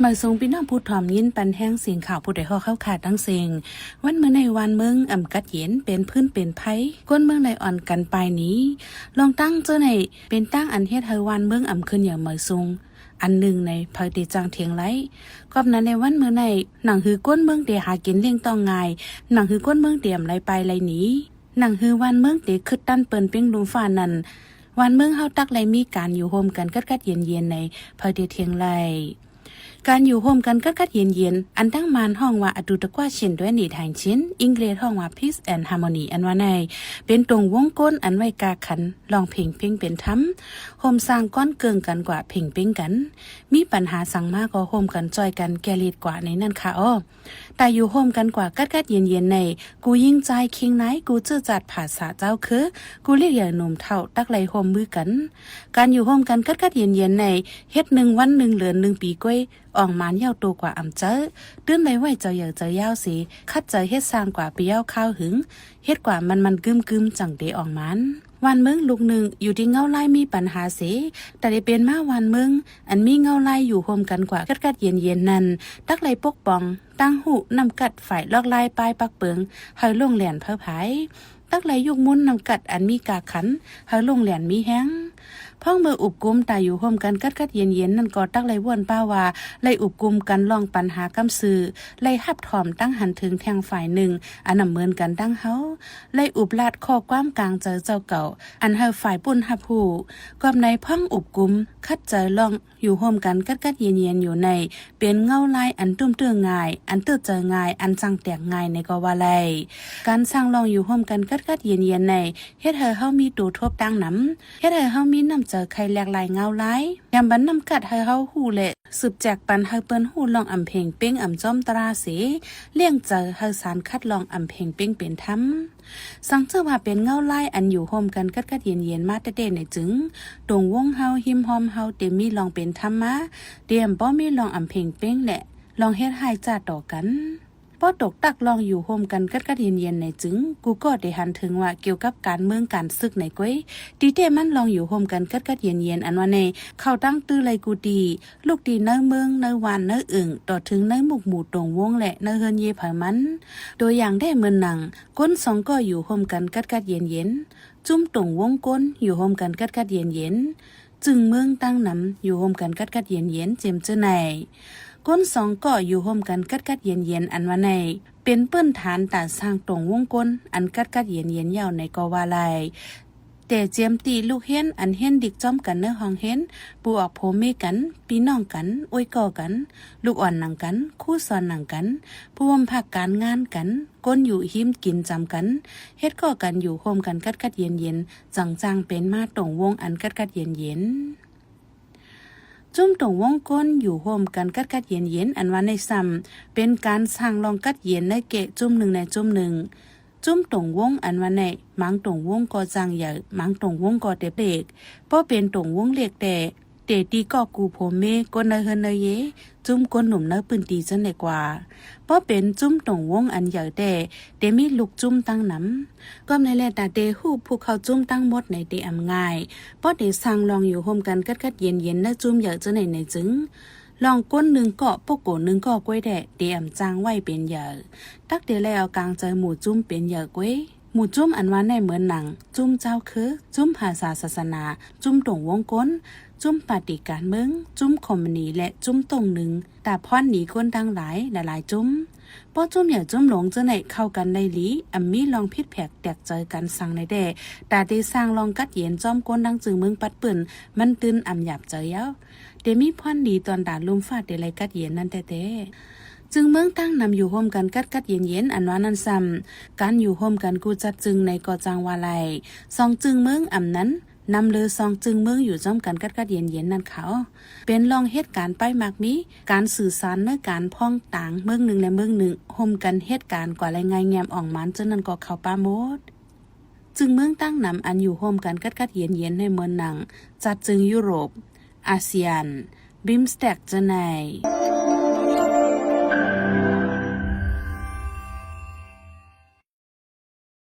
ມາສົ່ງພີ່ນ້ອງຜູ້ຖອມຍິນປັນແຮງສຽງຂ່າວຜູ້ໃດຮອກເຮົາຂ້າທັງເສັງ. ວັນມື້ໃນວານເມືອງອຳກັດເຢັນ ເປັນພື້ນເປັນໄພ ຄົນເມືອງໄດ້ອ່ອນກັນປາຍໜີ. ລອງຕັ້ງເຈີໃນເປັນຕັ້ງອັນເຮັດໃຫ້ວານເມືອງອຳຂຶ້ນຢ່າງມາສົ່ງ ອັນໜຶ່ງໃນ ໃຜເຕຈັ່ງຖຽງໄລ. ກອບນັ້ນໃນວັນມື້ໃນ ໜັງຫືອຄົນເມືອງເຕຫາກິນລ້ຽງຕ້ອງງ່າຍ, ໜັງຫືອຄົນເມືອງເຕອຳໄລປາຍໄລໜີ, ໜັງຫືອວານເມືອງເຕຄຶດຕັນເປີ້ນເປັງລຸມຟ້ານັ້ນ ວານເມືອງເຮົາຕັກໄດ້ມີການຢູ່ໂຮມກັນກັດກັດເຢັນເຢັນໃນ ໃຜເຕຖຽງໄລ. ການຢູ່ໂຮມກັນກັດກັດເຢັນເຢັນ ອັນທັງມານຮ້ອງວ່າ ອະດູຕະກວາ ເຊັ່ນດ້ວຍ ນີດແຮງເຊັ່ນ ອີງເກລດຮ້ອງວ່າ ພີສ ແອນ ຮາໂມນີ ອັນວ່າໃນ ເປັນຕົງວົງກົ້ນອັນໄວ້ກາຂັນ ຮ້ອງເພງເພງເປັນທຳ ໂຮມສ້າງກ້ອນເກີ່ງກັນກວ່າເພງເພງກັນ ມີປັນຫາສັງມາກໍໂຮມກັນຊ່ອຍກັນແກ້ລິດກວ່າໃນນັ້ນຄ່າອໍ. ຕາຢູ່ໂຮມກັນກວ່າກັດກັດເຢັນເຢັນໃນ ກູຍິງຊາຍຄີງນາຍ ກູເຈີຈັດພາສາເຈົ້າຄື ກູລຽກໃຫຍ່ໜຸ່ມເຖົ້າ ຕັກໄດ້ຮ່ວມມືກັນ. ການຢູ່ໂຮມກັນກັດກັດເຢັນເຢັນໃນ ເຮັດໜຶ່ງວັນໜຶ່ງເດືອນໜຶ່ງປີກ້ວຍ ອອງມານຍາວໂຕກວ່າອຳເຈີ ຕື່ນໄດ້ໄວ້ເຈົ້າໃຫຍ່ເຈົ້າຍາວເສ ຂັດໃຈເຮັດສ້າງກວ່າປຽວຄາວຫຶງ ເຮັດກວ່າມັນມັນກຶມກຶມ ຈັ່ງເຕອອງມານ. ວານເມືອງລູກໜຶ່ງ ຢູ່ທີ່ເງົາລາຍມີປັນຫາເສ ຕາໄດ້ເປັນມາວານເມືອງ ອັນມີເງົາລາຍຢູ່ໂຮມກັນກວ່າກັດກັດເຢັນເຢັນນັ້ນ ຕັກໄດ້ປົກປ້ອງ ຕັ້ງຮູ້ນຳກັດຝ່າຍລອກລາຍປາຍປັກເປິງ ໃຫ້ໂລ່ງແລ່ນເຜີພາຍ ຕັກໄດ້ຍຸກມຸນນຳກັດອັນມີກາຂັນ ໃຫ້ໂລ່ງແລ່ນມີແຮງ. ພ້ອງເມື່ອອຸບກຸມຕາຢູ່ໂຮມກັນກັດກັດເຢັນເຢັນນັ້ນກໍຕັກໄດ້ວນປາວ່າ ໄດ້ອຸບກຸມກັນລອງປັນຫາກຳຊື່ ໄດ້ຮັບຖອມຕັ້ງຫັນເຖິງແທ່ງຝ່າຍໜຶ່ງ ອັນນຳເມີນກັນດັ່ງເຮົາ ໄດ້ອຸບລາດຂໍ້ຄວາມກາງໃຈເຈົ້າເກົ່າ ອັນໃຫ້ຝ່າຍປຸ້ນຮັບຮູ້. ກອບໃນພ້ອງອຸບກຸມ ຂັດໃຈລອງ ຢູ່ໂຮມກັນກັດກັດເຢັນເຢັນຢູ່ໃນ ເປັນເງົາລາຍອັນຕຸ້ມເຕີງ່າຍ ອັນເຕີໃຈງ່າຍ ອັນສັ່ງແຕກງ່າຍໃນກໍວ່າໄດ້. ການສ້າງລອງຢູ່ໂຮມກັນກັດກັດເຢັນເຢັນໃນ ເຮັດໃຫ້ເຮົາມີໂຕທົບຕັ້ງນຳ ເຮັດໃຫ້ເຮົາມີນ້ຳໃຈໄຄແຫຼກຫຼາຍເງົາລາຍ ຍາມບັນນຳກັດໃຫ້ເຮົາຮູ້ ແລະ ສືບແຈກປັນໃຫ້ເພິ່ນຮູ້ລອງອຳເພັງເປັງອຳຈອມຕຣາເສ ລ້ຽງໃຈໃຫ້ສານຄັດລອງອຳເພັງເປັງເປັນທຳ. ສັງເຈີວ່າເປັນເງົາລາຍອັນຢູ່ໂຮມກັນກັດກັດເຢັນເຢັນມາແຕ່ໆໃນຈຶ່ງ ຕົງວົງເຮົາ ຮິມຮ່ອມເຮົາ ເຕັມມີລອງເປັນທຳມາ ເຕັມບໍ່ມີລອງອຳເພັງເປັງ ແລະ ລອງເຮັດຮ້າຍຈ້າຕໍ່ກັນ. ພໍຕົກຕັກລອງຢູ່ໂຮມກັນກັດກັດເຢັນເຢັນໃນຈຶ່ງ ກູກໍໄດ້ຫັນເຖິງວ່າກ່ຽວກັບການເມືອງການສຶກໃນກ້ວຍ ຕີແຕ່ມັນລອງຢູ່ໂຮມກັນກັດກັດເຢັນເຢັນອັນວ່າໃນ ເຂົ້າຕັ້ງຕື້ໄລກູຕີ ລູກຕີໃນເມືອງໃນຫວານໃນອຶ່ງ ຕໍ່ເຖິງໃນໝູກໝູ່ຕົງວົງ ແລະ ໃນເຮືອນເຢໄຜມັນ. ຕົວຢ່າງໄດ້ເໝືອນໜັງ ຄົນສອງກໍຢູ່ໂຮມກັນກັດກັດເຢັນເຢັນ ຈຸ້ມຕົງວົງກົ້ນຢູ່ໂຮມກັນກັດກັດເຢັນເຢັນ ຈຶ່ງເມືອງຕັ້ງນຳຢູ່ໂຮມກັນກັດກັດເຢັນເຢັນ ເຈັມເຈີໃນ ຄົນສອງກໍຢູ່ໂຮມກັນກັດກັດເຢັນເຢັນອັນວ່າໃນ ເປັນພື້ນຖານຕາສ້າງຕົງວົງກົ້ນອັນກັດກັດເຢັນເຢັນເຍົາໃນກໍວ່າໄດ້. ແຕ່ຈຽມຕີລູກຮຽນອັນຮຽນດິກຈ້ອມກັນໃນຫ້ອງຮຽນ ຜູ້ອອກຜົວເມກັນ ພີ່ນ້ອງກັນ ເອື້ອຍກໍກັນ ລູກອ່ອນໜັງກັນ ຄູສອນໜັງກັນ ຜູ້ຮ່ວມພາກການງານກັນ ຄົນຢູ່ຮິມກິນຈຳກັນ ເຮັດກໍກັນຢູ່ໂຮມກັນກັດກັດເຢັນເຢັນ ຈັ່ງຈ້າງເປັນມາຕົງວົງອັນກັດກັດເຢັນເຢັນ. ຈຸ້ມຕົງວົງກົ້ນຢູ່ໂຮມກັນກັດກັດເຢັນເຢັນອັນວ່າໃນຊ້ຳ ເປັນການສ້າງລອງກັດເຢັນໃນແກ່ຈຸ້ມໜຶ່ງໃນຈຸ້ມໜຶ່ງ. ຈຸ້ມຕົງວົງອັນວ່າໃນ ບາງຕົງວົງກໍຈ້າງໃຫຍ່ ບາງຕົງວົງກໍເຕັບເລັກ. ພໍເປັນຕົງວົງເລັກແຕ່ ເຕຕີກໍກູຜົວເມ ຄົນໃນເຮືອນໃນເຢ ຈຸ້ມຄົນໜຸ່ມໃນພື້ນທີ່ຈັ່ງໃດກວ່າ. ພໍເປັນຈຸ້ມຕົງວົງອັນໃຫຍ່ແຕ່ ເຕມີລູກຈຸ້ມຕັ້ງນຳ. ກອບໃນແລະ ຕາເຕຮູ້ຜູ້ເຂົ້າຈຸ້ມທັງໝົດໃນເຕອຳງ່າຍ. ພໍເຕສ້າງລອງຢູ່ໂຮມກັນກັດກັດເຢັນເຢັນໃນຈຸ້ມໃຫຍ່ຈັ່ງໃດໃນຈຶ່ງ ລອງກົ້ນໜຶ່ງກໍ ປົກໂກໜຶ່ງກໍກ້ວຍແດ່ ເຕອຳຈ້າງໄວ້ເປັນໃຫຍ່ ຕັກເຕແລເອົາກາງໃຈໝູ່ຈຸ້ມເປັນໃຫຍ່ກ້ວຍ. ໝູ່ຈຸ້ມອັນວ່າໃນເໝືອນໜັງ ຈຸ້ມເຈົ້າຄື ຈຸ້ມພາສາສາສະໜາ ຈຸ້ມຕົງວົງກົ້ນ ຈຸ້ມປາຕີການເມືອງ ຈຸ້ມຄອມມານີ ແລະ ຈຸ້ມຕົງໜຶ່ງ ຕາພອນໜີຄົນທັງຫຼາຍ ຫຼາຍໆຈຸ້ມ. ພໍຈຸ້ມໃຫຍ່ຈຸ້ມຫຼວງເຈີໃນເຂົ້າກັນໄດ້ດີ ອຳມີລອງຜິດແຜກແຕກໃຈກັນສັງໃດແດ່ ຕາເຕສ້າງລອງກັດເຢັນຈ້ອມກົ້ນດັ່ງຈຶ່ງເມືອງປັດປືນ ມັນຕື່ນອຳຫຍາບໃຈເຍົາ ເຕມີພອນດີຕອນຕາລຸ່ມຟ້າເຕໄລກັດເຢັນນັ້ນແທ້ໆ. ຈຶ່ງເມືອງຕັ້ງນຳຢູ່ໂຮມກັນກັດກັດເຢັນເຢັນອັນວ່ານັ້ນຊ້ຳ ການຢູ່ໂຮມກັນກູຈັດຈຶ່ງໃນກໍຈັ່ງວ່າໄລ ສອງຈຶ່ງເມືອງອຳນັ້ນ ນຳເລີສອງຈຶ່ງເມືອງຢູ່ຈ້ອມກັນກັດກັດເຢັນເຢັນນັ້ນເຂົາ ເປັນລອງເຮັດການປ້າຍໝາກມີ ການສື່ສານໃນການພ້ອງຕ່າງເມືອງໜຶ່ງແລະເມືອງໜຶ່ງ ໂຮມກັນເຮັດການກວ່າໄລງ່າຍແງມອອງມານເຈົ້ານັ້ນກໍເຂົ້າປາໂມດ. ຈຶ່ງເມືອງຕັ້ງນຳອັນຢູ່ໂຮມກັນກັດກັດເຢັນເຢັນໃນເມືອງໜັງ ຈັດຈຶ່ງຢູໂຣບ ອາຊຽນ ບິມສະເຕັກເຈົ້າໃນ